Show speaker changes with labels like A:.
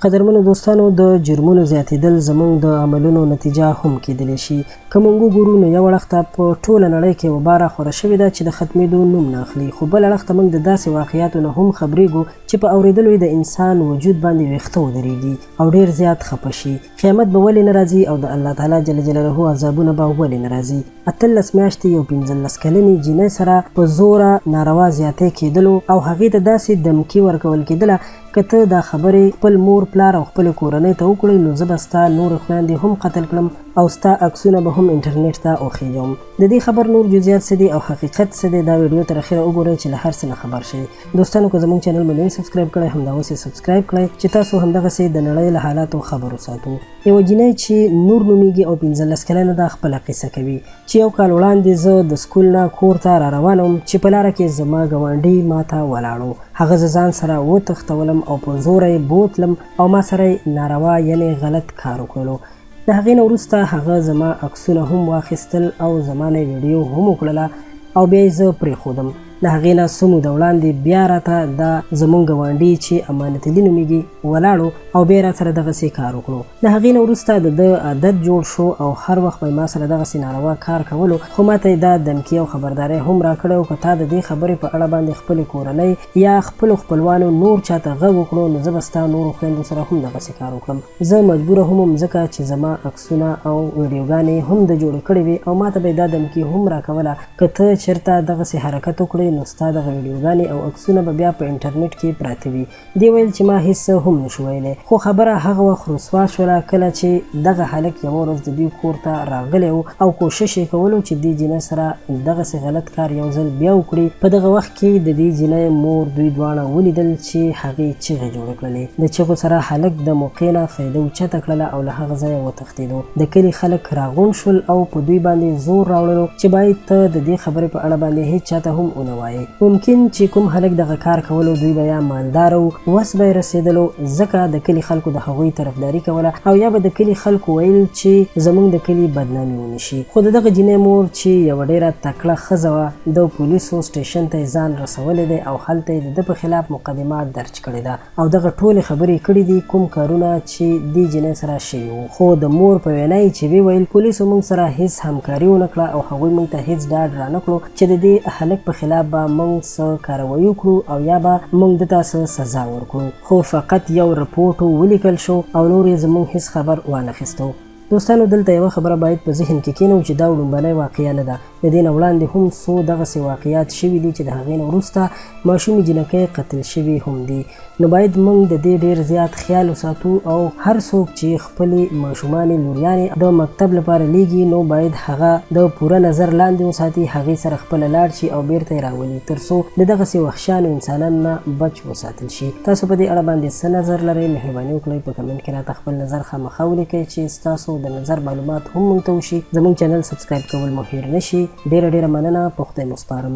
A: قدرمنو دوستانو، د جرمونو زیاتېدل زموږ د عملونو نتیجه هم کېدلی شي. که موږ وګورو نو یو اړخ ته په ټوله نړۍ کې وبا راخوره شوې ده چې د ختمېدو نوم نه اخلي، خو بل اړخ ته موږ د داسې واقعاتو نه هم خبرېږو چې په اورېدلو یې د انسان وجود باندې ویښته ودرېږي او ډېر زیات خپه شي. قیامت به ولې نه راځي او د الله تعالی جل جلاله عذابونه به ولې نه راځي؟ 18 میاشتې یو 15 کلنې جینۍ سره په زوره ناروا زیاتی کېدلو او هغې ته داسې دمکي ورکول کېدله که ته دا خبرې خپل مور پلار او خپلې کورنۍ ته وکړې نو زه به ستا نورې خویندې هم قتل کړم او ستا عکسونه به هم انټرنیټ ته وخیژوم. د دې خبر نور جزیات څه دي او حقیقت څه دی، دا ویډیو تر اخره وګورئ چې له هر څه نه خبر شئ. دوستانو، که زموږ چینل مو نه وي سبسکرایب کړی، همدا اوس یې سبسکرایب کړئ چې تاسو همدغسې د نړۍ له حالاتو خبر وساتو. یوه جینۍ چې نور نومیږي او 15 کلنه ده خپله قصه کوي چې یو کال وړاندې زه د سکول نه کور ته را روانه وم چې په لاره کې زما ګاونډي ما ته ولاړو. هغه زه ځان سره وتښتولم او په زوره یې بوتلم او ما سره یې ناروا یعنې غلط کار وکړلو. د هغې نه وروسته هغه زما عکسونه هم واخیستل او زما نه یې ویډیو هم وکړله او بیا یې زه پرېښودم. د هغې نه څه موده وړاندې بیا راته دا زمونږ ګاونډي چې امانت علي نومیږي ولاړو او بیا راسره دغسې کار وکړو. د هغې نه وروسته د ده عادت جوړ شو او هر وخت به یې ما سره دغسې ناروا کار کولو، خو ماته یې دا دمکي او خبرداری هم راکړی و که تا د دې خبرې په اړه باندې خپلې کورنۍ یا خپلو خپلوانو نور چاته غږ وکړو نو زه به ستا نورو خویندو سره هم دغسې کار وکړم. زه مجبوره هم وم ځکه چې زما عکسونه او ویډیوګانې هم ده جوړې کړې وې او ماته به یې دا دمکي هم راکوله که ته چېرته دغسې حرکت وکړې نو ستا دغه ویډیوګانې او عکسونه به بیا په انټرنیټ کې پراته وي. دې ویل چې ما هیڅ څه هم نشو ویلی، خو خبره هغه وخت رسوا شوله کله چې دغه هلک یوه ورځ د دوی کور ته راغلی و او کوشش یې کولو چې دې جینۍ سره دغسې غلط کار یو ځل بیا وکړي. په دغه وخت کې د دې جینۍ مور دوی دواړه ولیدل چې هغې چیغې جوړې کړلې. د چیغو سره هلک د موقع نه فایده اوچته کړله او له هغه ځایه وتښتیدو. د کلي خلک راغونډ شول او په دوی باندې زور راوړلو چې باید ته د دې خبرې په اړه باندې هیڅ چاته هم ونه وایې. ممکن چې کوم هلک دغه کار کولو دوی به یا مالداره وو، وس به یې رسېدلو، ځکه د کلي خلکو د هغوی طرفداري کوله او یا به د کلي خلکو ویل چې زمونږ د کلي بدنامي ونه شي. خو د دغه جینۍ مور چې یوه ډېره تکړه ښځه وه د پولیسو سټېشن ته یې ځان رسولی دی او هلته یې د ده په خلاف مقدمه درج کړې ده. او دغه ټولې خبرې یې کړې دي کوم کارونه چې دې جینۍ سره شوي وو، خو د مور په وینا یې چې ویې ویل پولیسو موږ سره هیڅ همکاري ونه کړه او هغوی موږ ته هیڅ ډاډ رانه کړو چې د دې هلک په خلاف به موږ څه کاروايي وکړو او یا به موږ ده ته څه سزا ورکړو، خو فقط یو رپوټ ولیکل شو او نور یې زموږ هیڅ خبر وانخیستو. دوستانو، دلته یوه خبره باید په ذهن کې کینوو چې دا وړومبنۍ واقعه نه ده، د دې نه وړاندې هم څو دغسې واقعات شوي دي چې د هغې نه وروسته ماشومې جینکۍ قتل شوي هم دي، نو باید موږ د دې ډېر زیات خیال وساتو او هر څوک چې خپلې ماشومانې لوریانې د مکتب لپاره لیږي نو باید هغه د پوره نظر لاندې وساتي، هغې سره خپله لاړ شي او بیرته یې راولي تر څو د دغسې وحشیانو انسانانو نه بچ وساتل شي. تاسو په دې اړه باندې څه نظر لرئ؟ مهرباني وکړئ په کمنټ کې راته خپل نظر خامخا ولیکئ چې ستاسو د نظر معلومات هم موږ ته وشي. زموږ چینل سبسکرایب کول مو هیر نشي. ډیره ډیره مننه، په خدای مو سپارم.